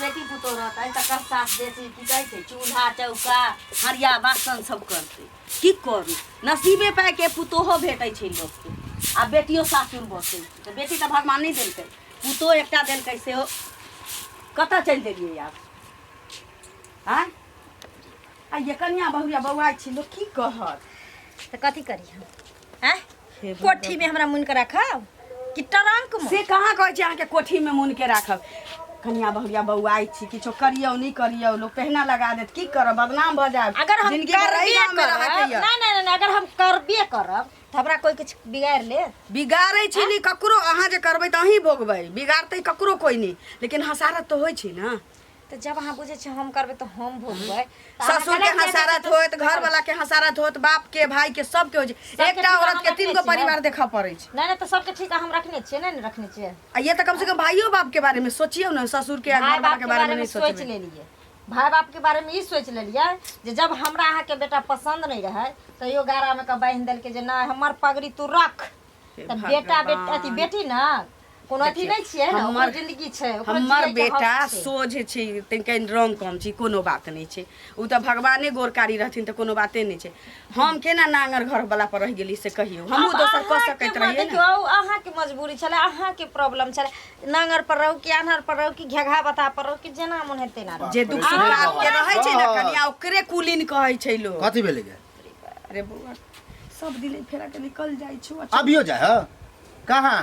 बेटी पुतोह रहतै तकर सास बेसी की कहै छै चूल्हा चौका हरिया बासन सब करतै। की करू, नसीबे पाइके पुतोहो भेटै छै लोकके आ बेटियो सासुर बसै छै। तऽ बेटी तऽ भगवान नहि देलकै, पुतोह एकटा देलकै, सेहो कतऽ चलि देलियै आब? आँय, आ ये कनिया बहुरिया बौआइ छी, लोक की कहत? तऽ कथी करी हम? आँय, कोठी में हमरा मुन के राखब कि ट्रंक में? से कहाँ कहै छी अहाँके कोठीमे मुन के राखब। कनिया बहुरिया बौआइ छी, किछो करियौ नहि करियौ, लोक पहिना लगा देत, की करब? बदनाम भऽ जायब। अगर हम जिनगी भरि एहि करबे गाँवमे रहऽके करब यऽ। नहीं नहीं नहीं, अगर हम करबे करब तऽ हमरा कोई किछु बिगाड़ ले? बिगाड़ै छी नहि ककरो। अहाँ जे करबै तऽ अहीं भोगबै, बिगाड़तै ककरो कोइ नहि, लेकिन हसारत तऽ होइ छै ने। तऽ जब अहाँ बुझै छियै हम करबै तऽ हम भोगबै, तऽ अहाँ ससुर के गलत किया हसारत होत, घर वाला के हसारत होत, बाप के, भाई के, सबके होइ छै। सबके एकटा ठीक औरत अहाँ के तीन रखने गो छियै? परिवार देखऽ पड़ै छै। नहीं नहीं, तऽ सबके ठीक हम रखने छियै? नहि ने रखने छियै। आ ये तऽ कम से कम भाइयो बाप के बारे में सोचियौ ने, ससुर के आ भाई घर वाला बाप के के बारे में बारे में नहीं सोच सोचबै। लेलियै, भाई बाप के बारे में ई सोच लेलियै जे जब हमरा अहाँके बेटा पसंद नहीं रहै तैयो गारा में के बान्हि देलकै जे नहि, हमर पगड़ी तू रख। हे तऽ बेटा बेटी भगवान। अथी बेटी ने कोनो अथी नहि छियै ने, ओकरो जिंदगी छै, ओकरो हमर जियैके हक बेटा छै। सोझ छै, तनिका रंग कम छै, कोनो बात नहि छै। ओ तऽ भगवाने गोरकारी रहथिन तऽ कोनो बाते नहि छै। हम केना नांगर घर वाला पर रहि गेली से कहियौ? हमहूँ आब दोसर कऽ अहाँके सकैत रहियै ने। देखियौ, अहाँके मजबूरी छलै, अहाँके प्रॉब्लम छलै। नांगर पर रहू कि आन्हर पर रहू कि घेघा बता पर रहू कि जेना मन हेतै तेना रहू। जे दुख सुख अहाँ आपके रहै छै ने कनिया, ओकरे कुलीन कहै छै लोग। कथी भेलै गे? अरे बौआ, सब दिन फेरा के निकल जाइ छौ। अभियो जाय ह? कहाँ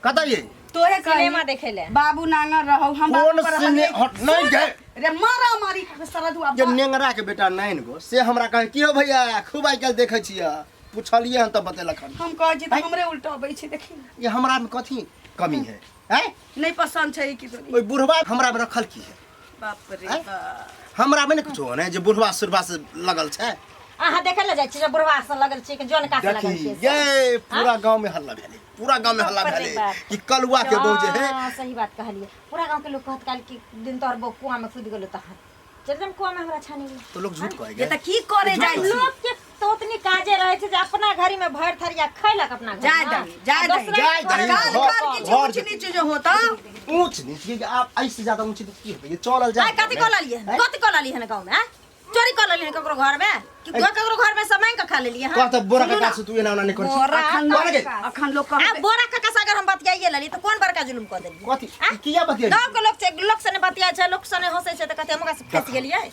कतऽ ये? तोहे कही सिनेमा देखै ले। बाबू नांगर रहौ, हम कोन बाबू पर सिने रहलियै। हट नहीं सुन, गे। रे मारा मारी खा सारा दुआ जे नेंगरा के बेटा नाइन गो से हमरा कहे की हो भैया, खूब आइ काल्हि देखै छियै। पुछलियै हन तऽ बतेलक हन। हम कहै छी तऽ हमरे उल्टा अबै छै, देखी ने। ये हमरा में कथी कमी है? हैं? नहीं पसंद छै की दुनिया। ओहि बुढ़वा हमरा में रखल की है? बाप रे आँय? बाप। हमरा में ने कुछो ने जे बुढ़वा सुढ़वा से लगल छै। अहाँ देखै ले जाइ छियै जे बुढ़वा से लगल छियै कि जनका से लगल देखी छियै से? ये पूरा गांव में हल्ला भेलै, पूरा गांव में हल्ला बाप रे भेलै बाप। कि कलुआ के बहू जे है। हाँ, सही बात कहलियै। पूरा गांव के लोग कहत काल कि दिन तोहर बहू कुआं में कूद गेलो, तहन चल जम कुआं में हमरा छानी गेलो। तो लोग झूठ कहे ये तऽ की करे जाइ छी? लोग के तो उतनी काजे रहे छै जे अपना घरी में भर थरिया खैलक अपना घर जाय में। दही, जाय आ दही। दोसरा जाय के दही। घर काल घर- काल किछु घर ऊँच जेतै। नीच जे होता। ऊंच नीच के आप ऐसे ज्यादा ऊंच नीच की होते? ये चलल जाए। आइ कथी कऽ लेलियै हन? कथी कऽ लेलियै हन गाँव में? आँय? चोरी कऽ लेलियै हन ककरो घर में कि ककरो घर में सामान के खा लेलियै हन? कह तऽ बोरा काका से तू एना ओना नहीं करै छी। बोरा अखन कह गे। अखन लोग आ कहबै बोरा काका से अगर हम बतियाइए लेलियै तऽ कोन बड़का जुलुम कऽ देलियै? कथी आँय? किया बतिया? गाँव के लोग छै, लोक सने बतियाइ छै, लोक सने हंसै छै, तऽ कहतै हम ओकरा से फँसि गेलियै।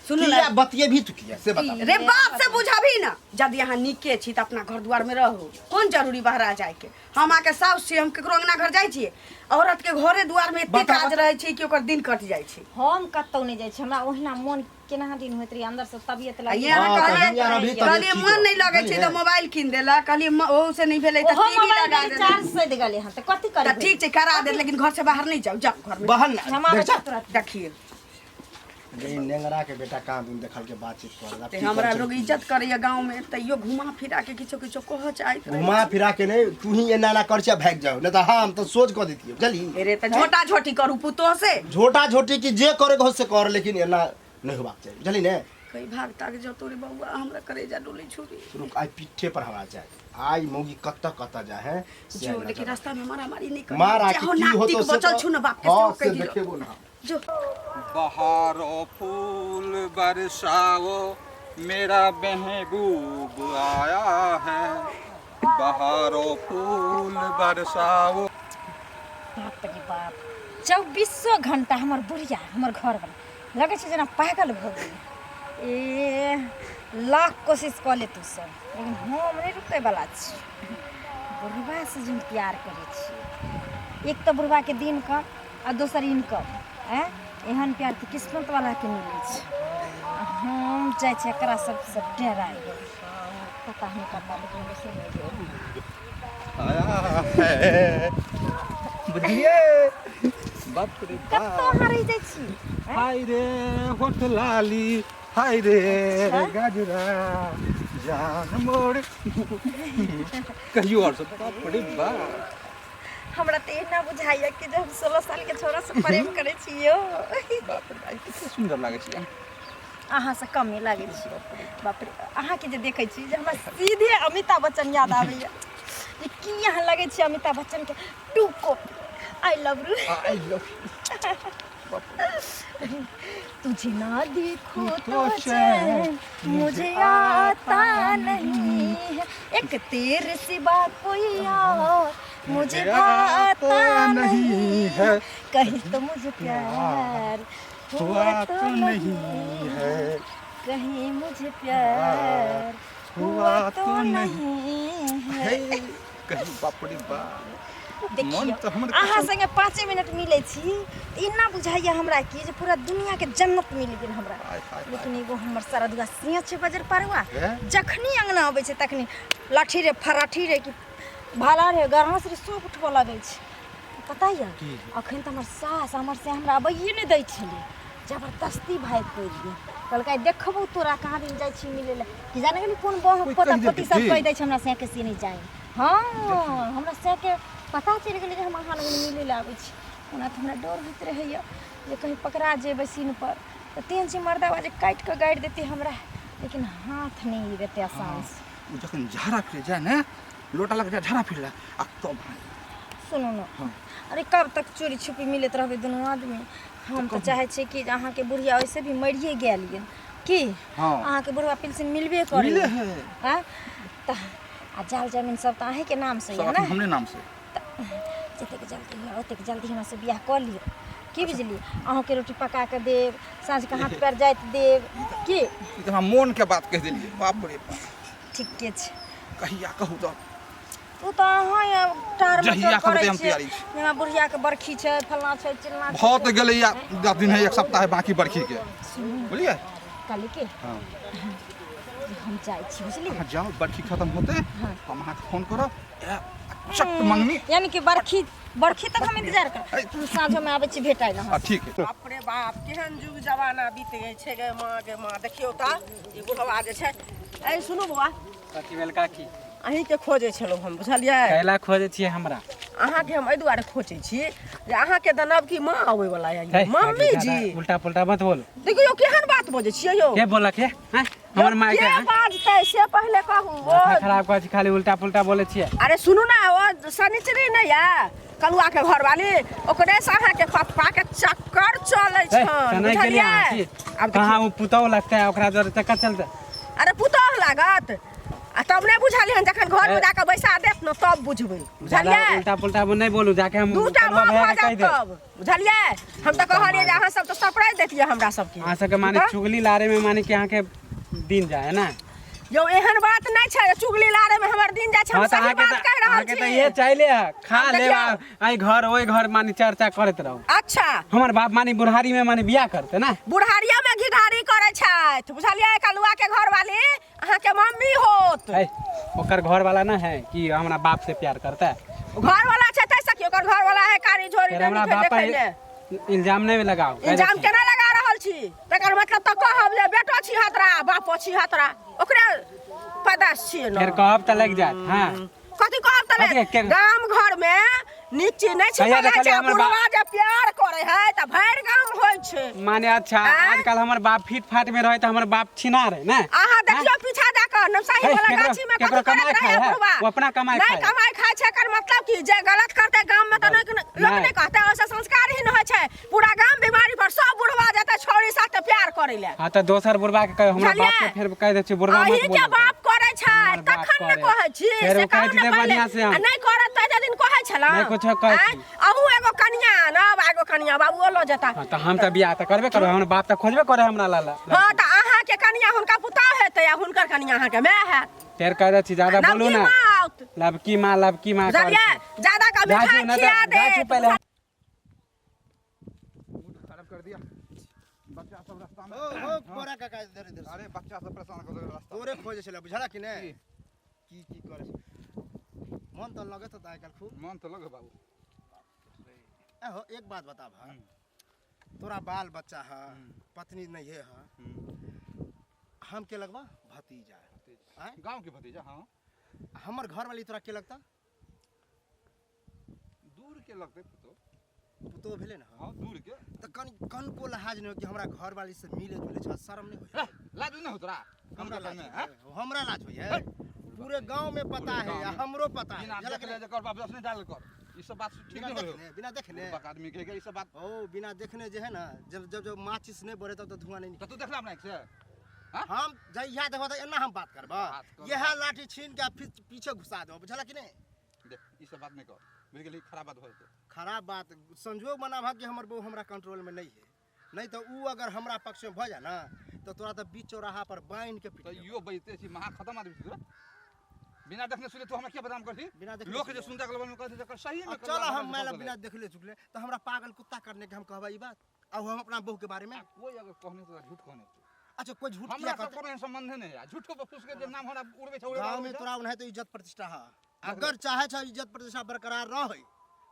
सुनू किया ने। बतिये भी तू किया से बता। रे बाप से बुझबही ना। यदि अहाँ नीके छी तऽ अपना घर दुआर में रहू, कोन जरूरी बहरा जायके? हम अहाँके साउस छी, हम केकरो अंगना घर जाइ छियै? औरत के घरे दुआर में एते बता, काज बता। रहै छै कि ओकर दिन कटि जाइ छै। हम कतौ नहि जाइ छी। हमरा ओहिना मोन केना दिन होइत रहै, अंदर से तबियत आ लागि ये अहाँ हाँ, तऽ कहलियै हियाँ अभी तबियत कहलियै ठीक मन रह। नहि लगै छै तऽ बुझलियै? मोबाइल कीन देलक। कहलियै ओहू से नहि भेलै तऽ ओहो टीवी मोबाइल लगा में देलक। रिचार्ज सधि गेलै हन तऽ कथी तऽ करबै? ठीक छै, करा देत, लेकिन घर से बाहर नहि जाउ, जाउ घर में। बहन हम आबै देख जा। छी तुरंत। देखियौ। रे नेंगरा के बेटा कहाँ दिन देखल के बातचीत कर। ते हमरा लोग इज्जत करैया गाँव में, तैयो घुमा फिरा के किछो किछो कहऽ चाहैत रहै। घुमा फिरा के नहीं, तू ही एना एना कर छिया, भाग जाओ, नहीं तो हम तो सोच कर देती बुझली। रे तऽ झोटा झोटी करू पुतोह से। झोटा झोटी की जे करे के हो से कर, लेकिन एना नहीं होबाक चाही, बुझली ने? कहीं भाग ताग जतो रे बौआ, हमरा करेजा डोलै छुरी। रुक, आइ पीठे पर हमरा जाए, आई मौगी कत्ता कत्ता जाए है से जो आई लेकिन नजर। रास्ता में मारा मारी नहीं कर। मारा के चाहो की नाक होतो टीक से बचल तो- छु न बाप के हाँ, सेहो से कहि दियौ। देखेबो ना। जो बहारो फूल बरसाओ, मेरा महबूब आया है, बहारो फूल बरसाओ। बाप रे बाप, चौबीसो घंटा हमर बुढ़िया, हमर घरवला लगै छै जेना पागल भऽ गेलै। ए लाख कोशिश कऽ ले तू सब, लेकिन हम नहि रुकैवला छी। बुढ़बासँ जे हम प्यार करै छी, एक तऽ बुढ़बाके दिन कम आ दोसर इनकम। आँय, एहन प्यार तऽ किस्मतवलाके मिलै छै। आ हम जाइ छी एकरा सबसँ डराइ, पता नहि कतऽ आया है, बुझलिए? बाप रे कतऽ बाप। अहाँ रहि जाइ छी? हाय रे होठ लाली, हाय रे अच्छा। गजरा, जान मोर। कहियो और सब। बाप रे बाप। हमरा तऽ एना बुझाइया कि जे हम 16 साल के छोरा से प्रेम करै छी यौ। बाप रे, आइ कते सुन्दर लागै छै। अहाँसँ कमे लागै छी। बाप रे, अहाँके जे देखै छी जे हमरा सीधे अमिताभ बच्चन याद आबैया जे की अहाँ लगै छी Amitabh बच्चनके 2 copy. I love you. I love. तुझे ना देखो तो चैन मुझे आता नहीं है, एक तेरे सिवा कोई और मुझे भाता नहीं है, कहीं तो मुझे प्यार हुआ तो नहीं है, कहीं मुझे प्यार हुआ तो नहीं है। कहीं बाप रे बाप। देखियौ मन तऽ हमर अहाँ संगे 5 मिनट मिलै छी तऽ एना बुझाइए हमरा कि जे पूरा दुनियाके जन्नत मिल गेल हमरा। हाय, हाय, हाय। लेकिन एगो हमर सरदुआ सिंह छै बजर परुआ, हे? जखनी अंगना अबै छै तखनी लाठी रे फराठी रे कि भाला रे गरहस रे सब उठबऽ लगै छै। पता यऽ की? अखन तऽ हमर सास हमर से हमरा अबैए नहि दै छलै, जबरदस्ती भागि कऽ एलियै। कहलकै देखबौ तोरा कहाँ दिन जाइ छी मिलै लए, कि जाने गेली कोन बह कोइ पोता कहि पोती देलकै सब की? कहि दै छै हमरा से के से नहि जाइ। हँ हमरा से के पता चलि गेलै जे हम अहाँ लग मिलै लए आबै छी। ओना तऽ हमरा डर होइत रहैए जे कहीं पकड़ा जेबै सीनपर तऽ तेहन छै मर्दाबा जे काटि कऽ गाड़ि देतै हमरा, लेकिन हाथ नहि देतै आसानसँ। ओ जखन झाड़ा फिरे जाए ने, लोटा लग जाए झाड़ा फिरला आ तब सुनू ने। हाँ। अरे कब तक चोरी छुपी मिलैत रहबै दुनू आदमी? हम तऽ चाहै छियै कि जे अहाँके बुढ़िया वैसे भी मरिए गेल यऽ की। हाँ। अहाँके बुढ़वा पिलसिन मिलबे करै। मिले है। आँय तऽ आ जाल जमीन सब तऽ अहीँके नामसँ सब यऽ अखन ने? हमरे नाम से। जतेक जल्दी हुए ओतेक जल्दी हमरा से बियाह कऽ लिअ की बुझलियै? अहूँके रोटी पका कऽ देब, साँझके हाथ पैर जाइत देब की। ई तऽ हमरा मोन के बात कहि देलियै, बाप रे बाप। ठीके छै। कहिया कहू तऽ? ओ तऽ अहाँ टार जहिया मटोर कहबै करै हम छियै तैयारी छी। जेना बुढ़ियाके बरखी छै, फल्लाँ छै चिल्लाँ छै। भऽ तऽ गेलैया 10 दिन है, एक सप्ताह है बाकी बरखी के, बुझलियै? कहली कि हाँ। हम जाइ छी बुझलियै? अहाँ जाउ, बरखी खत्म होतै हाँ। हम अहाँके फोन करब, आयब आ चट मंगनी। यानी कि बरखी बरखी तक हम इंतजार करब। ऐ। हम साँझोमे आबै छी भेटाइ लए। हाँ ठीक है। बाप रे बाप, केहन जुग जमाना बीत गेल छै गे माँ, गे माँ। देखियौ तऽ ई बुढ़वा जे छै। ऐ सुनू बौआ। कथी भेल काकी? अहीँके खोजै छलहुँ हम, बुझलियै? कैला खोजै छियै हमरा? अहाँके हम एहि दुआरे खोजै छी जे अहाँके तऽ नवकी माँ अबै वला यऽ। है, मम्मी काकी, जी। ज्यादा उल्टा पुल्टा मत बोल। देखियौ केहन बात बजै छियै यौ। के बोलक हे? हैं? हमर माय के के हैं? बाजतै से पहिले कहू। ओ माथा खराब करै छी, खाली उल्टा पुल्टा बोलै छियै। अरे सुनू ने, ओ शनिचरी नहि यऽ कलुआ के घरवाली, ओकरे से अहाँके पप्पा के चक्कर चलै है, छनि। सुनै के लिए अहाँ बुझलियै? की? आब कहाँ देखियौ। ओ पुतहु लगतै ओकरा जोरे चक्कर चलतै? अरे पुतोह लागत आ तब नहि बुझलियै हन, जखन घर में ए। जाकऽ बैसा देत ने तब बुझबै। ज्यादा बुझलियै? उल्टा पुल्टा नहि बोलू, जाके हम दूटा कलुआ माँ भैया भऽ के कहि जायत देब। तब बुझलियै? हम तऽ कहलियै जे अहाँ सब तऽ सरप्राइज दैतियै हमरा सबके। अहाँ सबके माने तऽ? चुगली लारे में माने कि अहाँके दिन जाए है ना? यौ एहन बात नहि छै चुगली लारे में हमर दिन जाइ छै, हम हाँ तऽ सही अहाँके बात तऽ कहि रहल अहाँके तऽ छी। इहे चाहले है, खा आब लेब देखियौ। आ एहि घर ओहि घर माने चर्चा करैत रहू। अच्छा। हमर बाप माने बुढ़ारी में माने बियाह करते ना? बुढ़ारिया में घिघारी करै छथि, बुझलियै? कलुआ के घरवाली अहाँके मम्मी होत। है, ओकर घर वाला ना है कि हमरा बाप से प्यार करता है? घरवाला छै ताहि से की ओकर घरवाला है कारी झोरी। फिर हमरा नहीं बाप देखै ले। पर इल्जाम नहीं लगाओ, कहि दै इल्जाम छी। केना लगा रहल छी? तकर मतलब तऽ कहब जे बेटो छी हतरा बापो छी हतरा, ओकरे पैदाइश छियै फिर ने। कहब तऽ लागि जायत। हाँ कथी कहब तऽ? कथी? गाम घर में नीक चीज नहि कहिया छिपल देखलियै छै। हमर बुढ़वा जे प्यार करे है तऽ भरि गाम होइ छै। माने अच्छा। आँय? आजकल हमर बाप फिट फाट में रहे तऽ हमर बाप छिना रहे ना? अहाँ देखियौ पीछा जाकऽ नवसाही हे, वाला केकरो- गाछी में केकरो कथी करैत कमाइ रहै खाय है? बुढ़वा? ओ अपना कमाइ नहि खाय है। कमाइ खाय छै, एकर मतलब की जे गलत करतै गाम में तऽ नहि लोक नहि। नहि कहतै? ओहिसँ संस्कारहीन होइ छै। पूरा गाम बीमारी पर सब बुढ़वा जेतै छौड़ी साथे प्यार करै लए। हाँ तऽ दोसर बुढ़वा के कहियो हमरा बाप के बुझलियै? फेर कहि दै छी बुढ़वा मत अहीं के बोलो। बाप करै छै हमर बाप तखन ने करे। कहै छी। फेर से ओ कहू काटि ने देब पहिले। बढ़िआँ से हम। आ नहि करत तऽ एते दिन कहै छलहुँ? नहि कुछो कहै आँय? छी। अहूँ एगो कनिया आनब आ एगो कनिया बाबुओ लऽ जेता। हाँ तऽ हम तऽ बियाह तऽ करबे करबै, हमर बाप तऽ खोजबे करे हमरा ला ला। हँ तऽ अहाँके कनिया हुनका पुतहु हेतै आ हुनकर कनिया अहाँके माय हैत। फेर कहि दै छी ज्यादा बोलू नवकी ना। माँ आओत। लबकी माँ लबकी माँ करै बुझलियै? छी। ज्यादा के जाइ मिठाइ छी नहि खिया तऽ जाइ छी देत। पहिले। मूड खराब कर दिया बच्चा सब रास्ता में। हो हो कोरा काका, इधर इधर। अरे बच्चा सब परेशान कर देलक रास्ता। तोरे खोजे छलै, बुझला कि नहि? की की करै छै? मन तऽ लगैत होता आइ काल्हि खूब। मन तऽ लगे बाबू। ए हो, एक बात बताब हा, तोरा बाल बच्चा है, पत्नी नहीं है, हम के लगबा भतीजा आँय? गाँव के भतीजा, हाँ। हमर घर वाली तोरा के लगता? दूर के लगते पुतो। पुतोह भेलै ने? हाँ दूर के। तऽ कनि कनको लहाज नहि हो कि हमरा घर वाली से मिले जुले छ? शर्म नहीं होय? लाज नहीं हो तोरा? हमरा लाज में होइए, हमरा लाज होइए? पूरे गांव में पता पूरे है गाँव आ में। हमरो पता है। बिना बुझलक देखले नहि? जे कर बाप नहीं डाल कर। ई सब बात ठीक बिना नहीं हो। देखने, बिना देखने। बुढ़बक आदमी के ई सब बात। ओ बिना देखने जे है ना, जब जब जब माचिस नहीं बरे तब तो धुआं नहीं। तो तू देखला अपना से? हम जहिया देखबो त एना हम बात करबा, बात कर। यह लाठी छीन के फिर पीछे घुसा देबो, बुझला कि नहीं? देख ई सब बात नहीं कर, बुझ गेली? खराब बात हो जेतौ। खराब बात संजोग बना भाग कि हमर बहू हमरा कंट्रोल में नहीं है, नहीं तो ऊ अगर हमरा पक्ष में भ जाए ना तो तोरा तो बीच चौराहा पर बांध के पीट तो देबो। यो बजते छी महा खत्म आदमी छी तोरा। बिना देखने सुने तू हमरा किया बदनाम करछी? बिना देखने लोक जे सुने। सुनता के कहते जकर सही में अब करला, चल हमरा हम से मैला भऽ बिना गेलै। देखले चुकले तो हमरा पागल कुत्ता करने के हम कहबा ई बात, अब हम अपना बहू के बारे में। आ, कोई अगर कहने तो झूठ कहने तो। अच्छा कोई झूठ हमरा किया सब करते? कोनो एहन संबंध नहीं है। झूठो पर फूस के जे नाम हमरा उड़बै छै, उड़बै गांव में छै। तोरा ओनाहिते तो इज्जत प्रतिष्ठा है, अगर चाहे छ इज्जत प्रतिष्ठा बरकरार रहे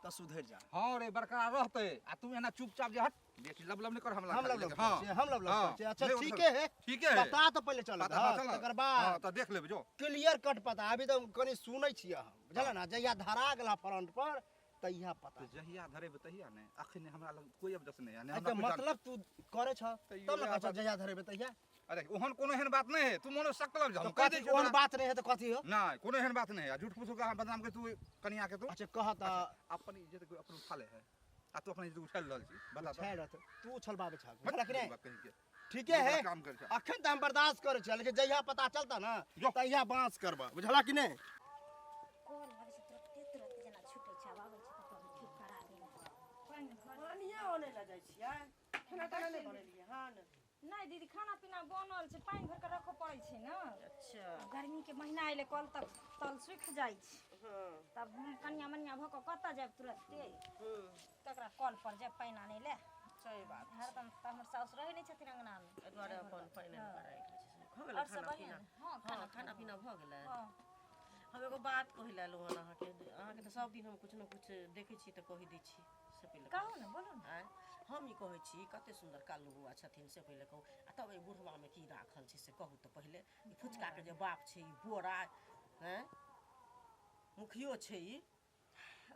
तो सुधर जा। हाँ रे बरकरार रहते, आ तू एना चुपचाप जे हट बेसी लब लब नहीं कर हमरा हम लब खाली। लब हाँ। करै छियै, हम लब लब हाँ। करै छियै। अच्छा, नहीं, ठीके है। ठीके है। पता तो पहिले चलत, पता हाँ, चलत। तकर बाद। हाँ, तो देख लेबै जो। क्लियर कट पता, अभी तो कनी सुनै छियै हम, बुझल ना? जहिया धरा गेला फ्रंट पर तहिया पता। तो जहिया धरेबै तहिया ने, अखन हमरा लग कोई ऑब्जेक्शन नहीं है, ने अच्छा, हमरा कोई जान- मतलब तू करे छ तैयो तब ना इएह कहै छ बात- जहिया धरेबै तहिया। अरे ओहन कोनो एहन बात नहीं है, तू मनो शक लब जा, तो हम कह कथी दै छियौ ओहन तोरा। बात नहीं है तो कथी हो? नहीं, कोनो एहन बात नहीं है, झूठ फूस के बदनाम के तू कनिया के तू। अच्छा कह त। अच्छा, अपन इज्जत कोई अपन उठा ले है, आ तू अपन इज्जत उछाल रहल छी, बता त। उछाल रहल, तू उछलबाबै छह, मत बुझलक कि नहीं? बात कही के। ठीके है, बड़ा काम करै छह। अखन त हम बर्दाश्त करै छियै, लेकिन जहिया पता चलता ना जो। तहिया बांस करबा, बुझला कि नहीं? कल लागै छै तुरते तुरते जेना छूटै छै, आब आबै छै तऽ तब ठीक करा देबै। पानिये आनै लए जाइ छियै, खाना ताना नहि बनेलियै हन? नहि दीदी, खाना पीना बनल छै, पानि भरि कऽ रखऽ पड़ै छै ने। अच्छा। गर्मी के महीना अयलै, कल तक तल सुखि जाइ छै। हँ। तब हम कनिया मनिया भऽ कऽ कतऽ जायब तुरते? हूँ। ककरा कल पर जायब पानि आनै लए? सही बात। हरदम तऽ हमर साउस रहै नहि छथिन अङ्गनामे, एहि दुआरे अपन पानि आनि कऽ राखि लै छियै। भऽ गेलै आओर सब खाना बढ़िआँ पीना? ने? हँ, हँ, खाना पीना भऽ गेलै। हँ। हम एगो बात कहै लए एलहुँ हन अहाँके। अहाँके तऽ सब दिन हम कुछ ने कुछ देखै छी तऽ कहि दै छी, से पहिले कहू ने, बोलू ने। आँय, हम ई कहै छी कते सुन्दर कालू बौआ छथिन, से पहिले कहू, आ तब एहि बुढ़वामे की राखल छै से कहू तऽ पहिले। ई फुचकाके जे बाप छै, ई बोरा हैं मुखियो छै ई।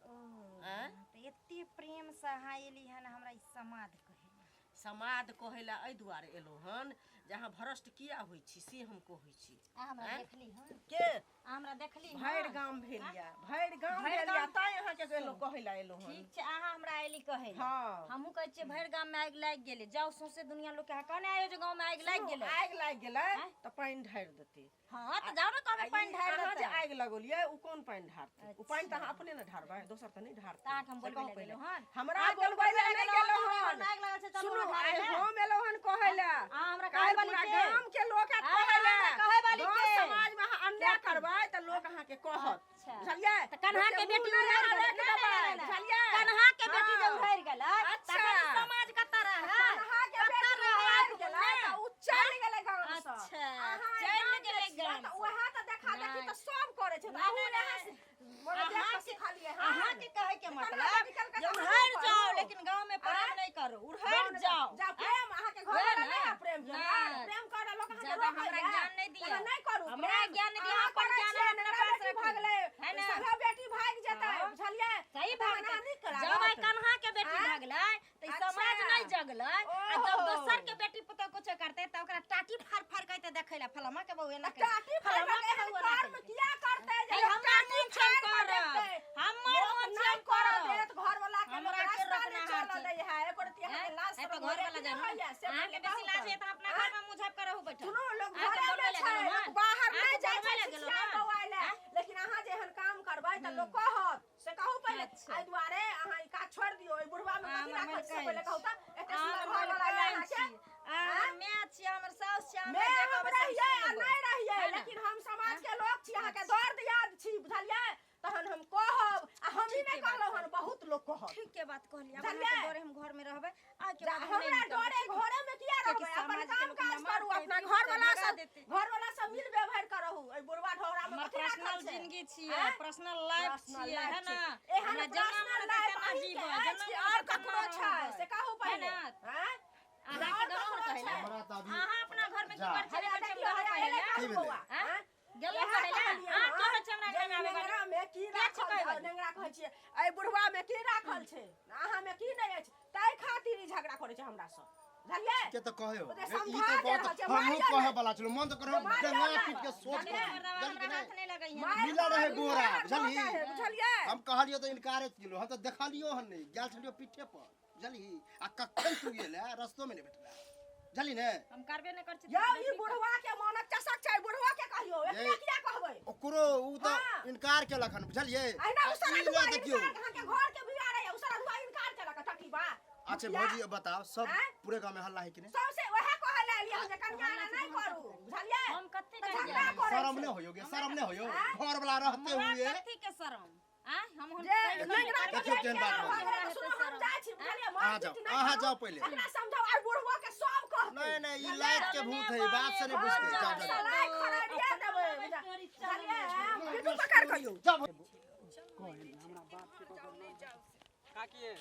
ओ आँय? तऽ एते प्रेमसँ अहाँ एली हन हमरा ई समाद कहै लए? समाद कहै लए एहि दुआरे एलहुँ हन जे अहाँ भ्रष्ट किया होइ छी से हम कहै छी। अहाँ हमरा आँय? देखली हन? के? अहाँ हमरा देखली हन? भरि गाम भेल यऽ, भरि गाम भरि भेल यऽ, गाम? तैं अहाँके एलहुँ कहै लए एलहुँ हन। ठीक छै, अहाँ हमरा एली कहै लए। हँ। हमहूँ कहै छियै भरि गाममे आगि लागि गेलै, जाउ सौंसे दुनिया लोकके अहाँ कहने आइयो जे गाँवमे आगि लागि गेलै। आगि लागि गेलै आँय? तऽ पानि ढारि देतै। हँ तऽ जाउ ने कहबै पानि ढारि अहाँ जे देतै। आगि लगौलियै ओ कोन पानि ढारतै? ओ पानि तऽ अहाँ अपने ने ढारबै, दोसर तऽ नहि ढारतै। तऽ अहाँके हम से बोलबै कहू लए पहिले। गेलहुँ हन? हमरा अहाँके हम बोलबै लए बोलबै नहि लए गेलहुँ गेलहुँ हन। हन, आगि लागल छै, चलू सुनू, ढारै आइ लए। हम एलहुँ हन कहै लए। अहाँ हमरा काल्हि कहै वाली पूरा के? गाम के लोक आयत अहाँ कहै लए। हमरा कहै वाली गाँव के? समाजमे अहाँ अन्याय करबै तऽ लोक अहाँके कहत, अच्छा। बुझलियै? तऽ कन्हा के लोकके बेटी मुँह नहि उड़ारि अहाँ गेलै। रोकि नहि, नहि, देबै, नहि, नहि। बुझलियै? कन्हा के बेटी जे हँ। उड़ारि गेलै, अच्छा। तखन ई समाज कतऽ रहै? कन्हा के कतऽ बेटी रहै? उड़ारि गेलै नहि। तऽ उ चलि गेलै गामसँ। अच्छा, अहाँ चलि गाम गेलै के छियै गामसँ। तऽ उएह तऽ देखा देखी नहि। तऽ सब करै छै, तऽ नहि, अहूँ नहि, इएह नहि। मने देख कऽ अहाँके सिखलियै हन। अहाँके कहै के कन्हा मतलब बेटी कलकत्ता जे से उड़ारि करू। जाओ, लेकिन गाँव में परब आँय? नहीं करू, उड़ारि जाओ। जा प्रेम अहाँके घर वएह वाला ने? नहि है प्रेम केनाइ? नहि। प्रेम करऽ लोक अहाँके ज्यादा रोकैया? हमरा ज्ञान नहि दिअ। अहाँ नहि करू हमरा प्रेम। ज्ञान नहि दिअ, अहाँ अपन करै ज्ञान छियै, अपना नेंगरा पास बेटी रखू। भागलै, है ने? सभे बेटी भागि जेतै, हँ। बुझलियै? सही तहन भागतै। अहाँ नीक जब लागत। आइ कन्हा के बेटी आँय? भागलै तऽ ई अच्छा। समाज नहि जगलै, आ जब ओहो। दोसर के बेटी पुतोह कुछो करतै तऽ ओकरा टाटी फाड़ फाड़ के देखै लए फलामा के बहू एना तऽ टाटी केलकै, फाड़ि फलामा कऽ के एहन बहू एना कर्म केलकै। किया करतै जे हे, लोक हमरा टाटी मोन छै फाड़ि कऽ करब। देखतै? हमर लोक मोन नहि छै करऽ करब। देत, घरवला के लोक हमरा के रास्ता नहि रोकनाहार चलऽ छै। दै है, एको रत्ती अहाँके हैं? लाज है तऽ शरम घर होइए वाला कि नहि जानु। होइए? से अहाँके पहिले बेसी कहू लाज तऽ। होइए तऽ अपना आँय? घरमे मुँह झाँपि कऽ रहू बैठल। सुनू, लोक अहाँके घरेमे बोलबै लए छै, गेलहुँ लोक हन? बाहर नहि अहाँके जाइ छै बोलबै लए गेलहुँ छिछिया हन? बौआइ लए, आँय? लेकिन अहाँ जे एहन काम करबै तऽ लोक कहत, से कहू पहिले। अच्छा। एहि दुआरे अहाँ ई काज छोड़ि दियौ। एहि बुढ़वामे अहाँ कथी हमर राखल छै से मलकाइन पहिले कहू छी। तऽ। एते अहाँ सुन्दर हमर घरवला यऽ मलकाइन अहाँके? छी। अहाँ आँय? हमर माय छी, हमर साउस छी, मैं हमरा जे हम कहबै से हम रहियै आ सुनबै। नहि रहियै, है ने? लेकिन हम समाज के लोक छी, अहाँके अच्छा। दर्द याद छी, बुझलियै? तहन हम कहब, आ हम ही ठीके नहि बात कहलहुँ हन, कहलियै। बहुत लोक कहत। ठीके बात कहलियै। आब बुझलियै? अहाँके डरे हम घरमे रहबै, आइके जा, बाद हम नहि हमरा निकलबै, डरे ठीक? घरेमे किया कियाकि रहबै? अपन समाजके काम लोक काज हमरा करू, मारतै, अपना पीटतै, घरवला भगा से देतै। घरवला से मिल व्यवहार करहु। एहि बुढ़वा ढौरामे हमर कथी राखल पर्सनल छै? जिंदगी छियै, आँय? पर्सनल लाइफ पर्सनल छियै, लाइफ है ना? छै। एहन हमरा जेना पर्सनल मन हेतै लाइफ तेना अहींके जीबै, अछि जेना कि मन आओर हेतै तेना ककरो छै? रहबै। से कहू है पहिले। ना? आँय? अहाँके आओर गेलहुँ ककरो ने कहै छै? लए? हमरा तऽ अभी अहाँ अपना घरमे की जा। करै छियै? हया गेल देखियौ, छियै हया कहै एलै लए? की कालू भेलै? बौआ। आँय? आँय? गेलहुँ इएह कहै लए? कहलियै अहाँ हन कहै छियै हमरा जे घरमे आबै वाली? नेंगरामे की के छै राखल कहै छै? वाली? नेंगरा कहै छियै, एहि बुढ़वामे की राखल छै? अहाँमे की नहि अछि? ताहि खातिर ई झगड़ा करै छै हमरासँ। बुझलियै? के त कहे हो ओकरा ई त समझा दे बात रहल छै, हमहूँ मारियौ कहे नहि। वाला छलहुँ, मन तऽ करो मारियौ डंगा नहि। पीट के सोच बुझलियै? कर बुझलियै कि हाथ नहि? नहीं लगैहे। मारि मिलल रहे बोरा, मारि बुझलही? भऽ जाइ है, बुझलियै? हम कहलियो तऽ इनकारे केलहुँ, हम तऽ देखलियो हन नहि, गेल छलियो पीठे पर, बुझलही? आ कखन तू एले रस्तो में नहि भेटला, बुझलही ने? हम करबे नहीं कर छी। यौ ई बुढ़वा के मोनक चसक छै, बुढ़वा के कहियौ, एकरा ये- किया कहबै? ओकरो उ तऽ हाँ। इनकार केलक हन, बुझलियै? अहिना आ उ सारा ई दुआ नहि देखियौ। इनकार अहाँके घर के बिया रहे, उ सारा दुआ इनकार केलक टकीबा। अच्छा मुखिया, भौजी बताओ, सब आँय? पूरे गाँव में हल्ला है कि नहीं? सबसे वएह कहै लए एलियै हम जे कनिया एना नहि करू, बुझलियै? हम कत्ते तऽ करियै? झगड़ा करै शर्म छै। नहीं होयो गे, शर्म नहीं होयो, आँय? घर वाला रहते हमरा हुए। कथी के शरम? आ हम हुन जे कहि नहि करबै। देखियौ केहन बात भऽ बजै। गेलै, सुनू हम जाइ छी, बुझलियै? अहाँ मारि जाओ, पीट नहि अहाँ करू। जाओ पहिले। एकरा समझाउ, आइ बुढ़वा के सब कहतै। नहीं नहीं, ई लाइट के भूत है, ई बात से नहीं बुझते। जाओ जाओ जाओ। सलाइ खराबिया देबै, बुझलियै? पिटू पकड़ कहियौ। जाओ। काकी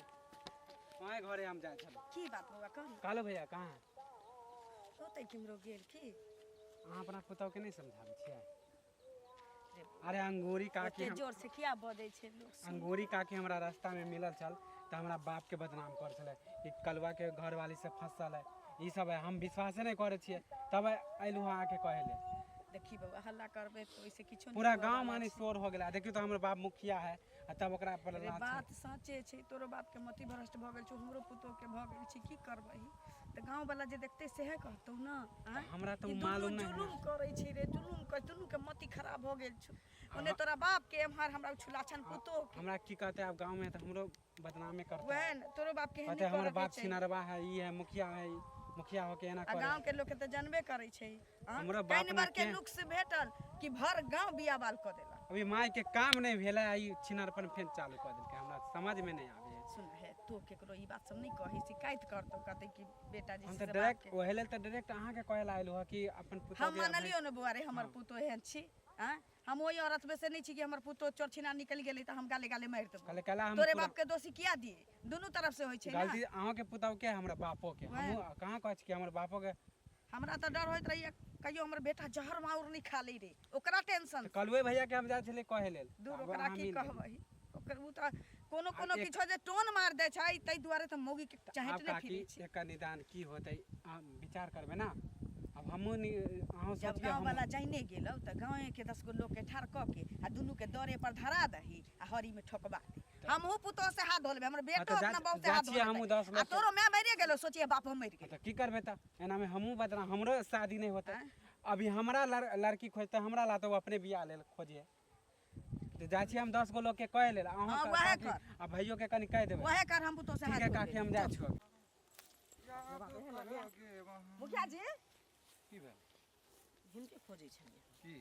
वहाँ घरे हम जाइ छलहुँ। की बात बौआ कहू? कहलो भैया कहाँ है? ओतै केम्हरो गेल की। अहाँ अपना पुतहु के नहि समझाबै छियै? अरे अंगूरी काकी ओते जोर से किया बजै छै लोक? अंगूरी काकी हमरा रास्ता में मिलल छल तऽ हमरा बाप के बदनाम कर छलै कि कलुआ के घरवाली से फंसल है, ई सब है। हम विश्वासे नहि करै छियै, तब अयलहुँ हँ अहाँके कहै ले। देखी बौआ, हल्ला करबै तऽ ओहिसे किछो नहि पूरा हुअ गांव वाला माने छै। शोर हो गेलै। देखियौ तऽ हमर बाप मुखिया है आ तब ओकरा पर अरे लात छै। बात साँचे छै, तोरो बाप के मति भ्रष्ट भऽ गेल छौ, हमरो पुतोह के भऽ गेल छै, की करबही? तऽ गाँव वाला जे देखतै सएह कहतौ ने। आँय? हमरा तऽ ई उ दुनू मालूम नहि है। जुलुम करै छै रे, जुलुम कर, दुनू के मति खराब भऽ गेल छौ। ओने तोरा बाप के, एम्हर हमरा उछुला छन पुतोह के। हमरा की कहते आब गाँव में तऽ हमरो बदनामे करते। वएह ने, तोरो बाप के एहन कहते नहि हमर करऽ के बाप छै। छिनरवा है, ई है, मुखिया है, ई मुखिया होके एना आ करे। गाँव के लोक के तऽ जानबे करै छै। आँ? हमरो बाप कनि ने बार के के- नुक्स भेटल कि भर गाँव बिया बाल कऽ देलक। अभी माय के काम नहि भेलै आ ई छिनरपन फेर चालू कऽ देलकै, हमरा समझ में नहि आबै है। सुन हे, तो केकरो ई बात सब नहि कही, शिकायत करतौ, कहतै कि बेटा जी हम से तऽ बाप डायरेक्ट के। ओहे लेल तऽ डायरेक्ट अहाँके कहै लए आयलहुँ हँ कि अपन पुतहु हम के मानलियौ ने बौआ रे, हमर हाँ। पुतोह एहन छी। आँ, हम ओहि औरत में से नहि छी कि हमर पुतोह चोर छिना निकलि गेलै तऽ हम गाले गाले मारि देबौ। कहले कहला हम तोरे पूरा बाप के दोषी किया दिए? दुनू तरफ से होइ छै ने गलती, अहाँके पुतहु के हमरा बापो के। वएह। हमहूँ कहाँ कहै छी कि हमर बापो के। हमरा तऽ डर होइत रहैया कहियो हमर बेटा जहर माउर नहि खा लै रे, ओकरा टेंशन। तऽ कलुए भैया के हम जाइ छलियै कहै लेल। दूर आब ओकरा अहाँ की मिल गेलियै। कहबही, ओकर उ तऽ कोनो आब कोनो एक- किछो जे टोन मार दै छै, ताहि दुआरे तऽ मौगी के आब चहेट नहि काकी फिरै छै। एकर निदान की होतै अहाँ विचार करबै ने? आब हमहूँ अहूँ जब सोचियै। गाँव हमहूँ वाला जाइने गेलौ तऽ गाँवे के 10 गो लोक के ठाढ़ कऽ के आ दुनू के दरे पर धरा दही आ हरी में ठोकबा दे। हमहूँ पुतोह से हाथ धो लेबै, हमर बेटो तऽ जा- अपना बाप से जा हाथ धो छियै हमहूँ लेतै। 10 आ लोग के- तोरो माय मरिए गेलौ, सोचिए बापो मरि गेल। तऽ की करबै तऽ एनामे हमहूँ बदनाम, हमरो शादी नहि होतै। आँय? अभी हमरा लड़की खोजतै, हमरा ला तऽ ओ अपने बियाह लेल खोजिए। तऽ जाइ छियै हम 10 गो लोग के कहै लेल। अहूँ हाँ, वएह काकी कर। आ भैयो के कनि कहि देबै। वएह कर, हम पुतोह से ठीक हाथ है धो काकी, लेबै। हम जाइ छियौ। मुखिया जी, की भेल? हिनके खोजै छलियै। की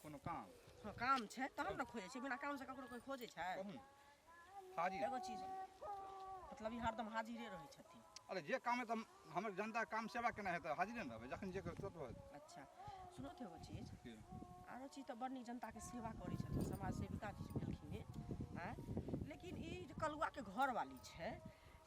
कोनो काम? हँ, काम छै तहन ने खोजै छै, बिना काम से ककरो कोइ खोजै छै? कहू ने, हाजिर। एगो चीज, मतलब ई हरदम हाजिरे रहै छथिन। अरे जे काम है तऽ हमर जनता काम सेवा केना हेतै, हाजिरे ने रहबै, जखन जे करतै तुरंत होत। अच्छा सुनो तऽ एगो चीज। की? आरो चीज तऽ बड़ नीक जनताके सेवा करै छथिन, समाज सेविका जी भेलखिन हे। आँय, लेकिन ई जे कलुआके घरवाली छै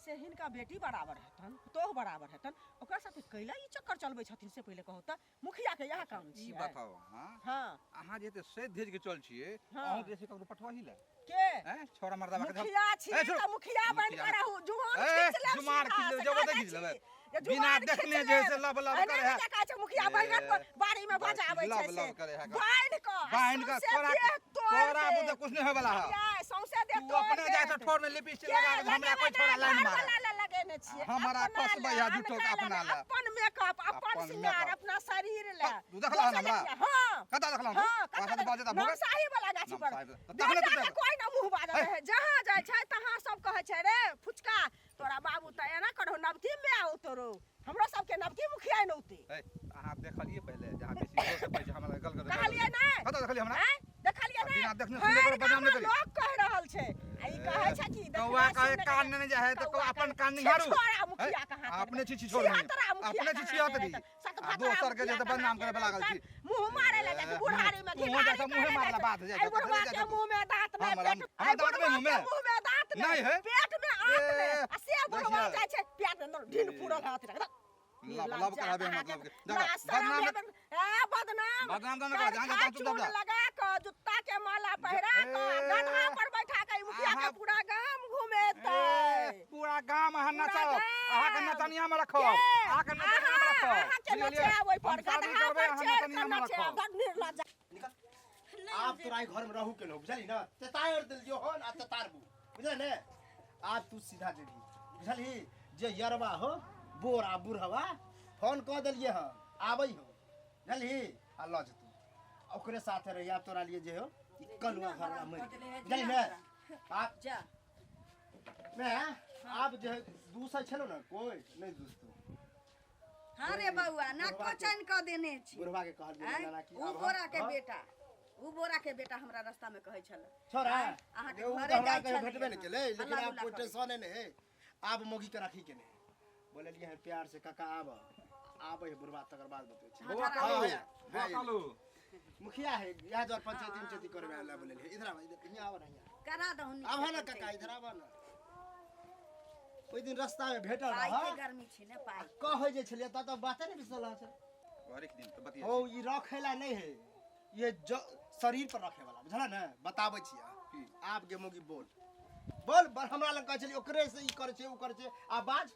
से हिनका बेटी बराबर हेतन, पुतोह बराबर हेतन, ओकरा साथे कैला ई चक्कर चलबै छथिन से पहिले कहू तऽ? मुखियाके इएह काम ई छियै? बताउ अहाँ। हँ। अहाँ जे एते सैध धैज के चल छियै, हाँ। अहूँ जे छै ककरो पठबही ले के हैं छोरा मर्दाबा के मुखिया छी छोड़। तऽ मुखिया बनि मुखिया। कऽ रहू, जुआन ए, खींच लेब जुमार सीधा, खींच लेब, से जबरदस्ती कहै खींच लेबै। छी। जे बिना जुआन देखने खींच जे से लेब। लब लब एना करे नहि है। जे कहै छै मुखिया बैगन पर बाड़ी में बस, बजाबै लब छै लब से। करे है। बान्हि कऽ आ बान्हि कऽ सौंसे तोरा देह तोड़ि तोरा देत। बुते कुछ नहीं होय वाला है। मुखिया, सौंसे देह तू तोड़ि अपने जाइ देत। तऽ ठोर में लिपस्टिक के लगा के हमरा कोई लगेबै छोरा नहि, लाइन घरवला मारे। लए लगेने छियै। हमरा अपना कसबै लए, है झूठो के अनका अपना लए, लए। अपन मेकअप, अपन अपन श्रृंगार, मेकअप। अपना शरीर लए। तू देखला हन दोसर हमरा? लए किया? हाँ। कतऽ देखला हन? हाँ, तोरा कतऽ साथे बाजै तऽ भोगै। नमसाही वाला गाछी पर। नमसाही वाला। तखने तू बेटा के देखल। कोई ना मुँह बाजल हे। रहै। जहाँ जाइ छै तहाँ सब कहै छै रे फुचका, तोरा बाबू तऽ एना करहो, नवकी में आओ तोरो, हमरो सबके नवकी मुखिया नौते। हे, अहाँ देखलियै पहिले जहाँ बेसी जोर से पैसा हमरा गल गल। कहलियै नहि? कतऽ देखलियै हमरा? आँय? देखलियै आ नहि? बिना देखने सुनने भरि ककरो बदनाम नहि गाममे करी। लोक कहि रहल छै आ ई कहै छै कि देखने कौआ कहे सुनने कान नहि। नहि जाइ है तऽ कौआ अपन कान निहारू। छिछोरा मुखिया कहाँ हे, अपने छी छिछोर छिहत्तरा मुखिया अपने छी कहाँ छिहत्तरी। के रहतै? आ सतभतरा दोसर के जे मुखिया तऽ बदनाम कहाँ करे के लागल छी। रहतै? मुँह मारे लए जाइ छै बुढ़ारी में, मुँह घिनारी जाइ छै, मुँहे करे मारला जाइ छै। बात जाइ एहि छै, बुढ़वा जाइ के छै। मुँह में दाँत नहि, हमरा- पेट हमरा एहि दाँत बुढ़वा नहि के मुँहमे? मुँह में दाँत नहि नहि, है। पेट में आंत नहि, ए, आ से बुढ़वा देखियौ। जाइ छै पेट में ढील पूरल हाथ रख लब लब कराबे मतलब के। देखो, बदनाम ए बदनाम बदनाम तऽ नहि कर, जहाँ करखा तहाँ चुप चून जा। लगा कऽ, जुत्ता के माला पहिरा कऽ, ए, गदहा पर बैठा कऽ ई मुखिया के अहाँ- पूरा गाम घूमे घुमेतै। पूरा गाम अहाँ पूरा नचाओ, गाम। अहाँके नचनिया में रखो, के? अहाँके नचनिया में रखो। अहाँके बुझलियै? नचाएब ओहि पर, हम शादी गदहा करबै, पर अहाँ चढ़ि कऽ नचनिया में नचाएब, रखो। बड़ निर्लज्ज। आब तोरा ई घर में रहू के न, बुझली ना? तेतार देलियो हन आ तेतारबू, बुझल ने? आब तू सीधा जेबही, बुझलही? जे यरवा हो बोर आ बुढ़वा फोन कऽ देलियै हन, आबै हो, बुझलही? आ लऽ जेतू, ओकरे साथे रही। आब तोरा लिए जे हो ई कलुआ घर वाला मरि गेल, बुझलही ने? आब जा मैं आब जे दूसै छलो ने, कोइ नहि दुसतौ। हाँ रे बउआ, नाको चैन कऽ देने छी। बुढ़वा के कहलियै आँय? नाना कि उ आब बोरा के हँ? बेटा, उ बोरा के बेटा हमरा रास्ता में कहै छल। छोड़ा, आँय, अहाँके उ तऽ घरे हमरा जाइ कहियो छलियै भेटबे नहि हँ। केलै, लेकिन हल्ला आब गुल्ला कोइ करै। टेंशने नहि है। आब मौगी के राखी के नहि बोललियै हँ प्यार से, काका आब आबै है बुढ़वा, तकर बाद बतबै छी। बौआ हाँ, कालू, हाँ, बौआ हाँ, कालू। मुखिया है इएह दुआरे पंचायती उंचायती करबै लए बोललियै। इधर आब, इधर हियाँ आब ना, हियाँ करा दहुन नीक आब से ना काका, पंचायती। इधर आब ना। ओहि दिन रास्ता में भेटल पाइ रह के गर्मी छै ने, पाइ। कहै जे छलियै त तऽ बाते नहि बिसरल छै। हरेक दिन तऽ बतिया हो, ई रखे ला नहीं है, ये शरीर पर रखे वाला, बुझला ने? बताबै छियै। आब गे मोगी बोल बोल बड़ हमरा लग कहै छलियै ओकरे से ई करै छै उ करै छै, आ बाज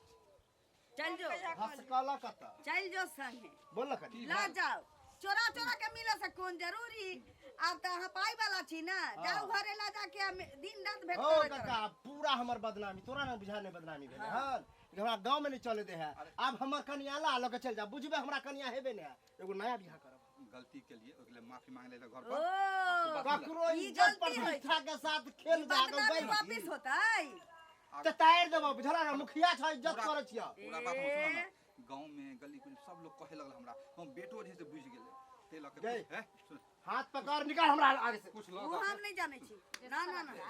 चल जो, हंसकला कत चल जो संगे, बोल न कनी ल जाओ। चोरा चोरा के मिले से कोन जरूरी? आब तऽ अहाँ पाइ वाला छी ना, जाओ घरे ला जाके आ दिन रात भेंट हो करैत काका, रहब। पूरा हमर बदनामी तोरा ना बुझा नहीं बदनामी भेलै हन, हमरा गांव में नहीं चले दे है। आब हमर कनिया ला लऽ के चल जा, बुझबे हमरा कनिया हेबे नहीं है, एगो नया बियाह करब। गलती के लिए ओकरे माफी मांग ले घर ओ, पर। ककरो ई इज्जत गलती होइ प्रतिष्ठा के साथ खेल ई जा के बदनामी गइल। वापिस होतै? तऽ तारि देबौ, बुझला ना? मुखिया छ, इज्जत करै छियौ। पूरा बात हम सुनऽ ना, गांव में गली कुछ सब लोग कहे लगल हमरा, हम बेटो जे से बुझ गेलै ते लऽ के गई। हैं, सुन। हाथ पकड़ निकाल हमरा आगे से। कुछ लऽ उ के हम नहीं जानै छी। ना ना ना,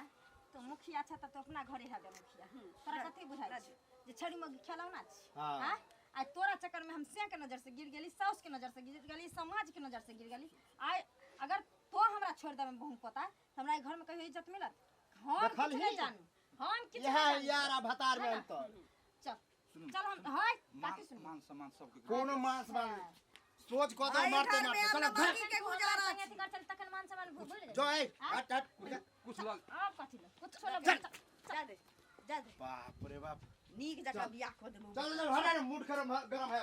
तो मुखिया छ त अपना घरे हेबे मुखिया। तोरा कथी बुझाइ छै जे छड़ी मगी खेलौना छी? हाँ। आँय? आइ तोरा चक्कर में हम से के नजर से गिर गेली, साउस के नजर से गिर गेली, समाज के नजर से गिर गेली। आइ अगर तो हमरा छोड़ देबे बहु पोता, त हमरा घर में कहियो इज्जत मिलत? हम किछु देखलही? नहीं जानू, हम किछु इएह नहीं जानू। यार आ भतार में है ना? अंतर। चल सुनू। चल हम हाय मान काकी सुन, मान सम्मान सबके कोनो मान सम्मान सोच कऽ तऽ आइ मारते घर में मारते आब चल मौगी के गुजारा संगे छै। अथी कर चल, तखन मान सम्मान भूल जो जेबै। ए हट हट कुछ लऽ आब कथी लऽ कुछ छोड़, चल। जा दे, जा दे, बाप रे बाप, नीक जकाँ बियाह कऽ देबौ। चल चल हटा ने, मूड गरम गरम है।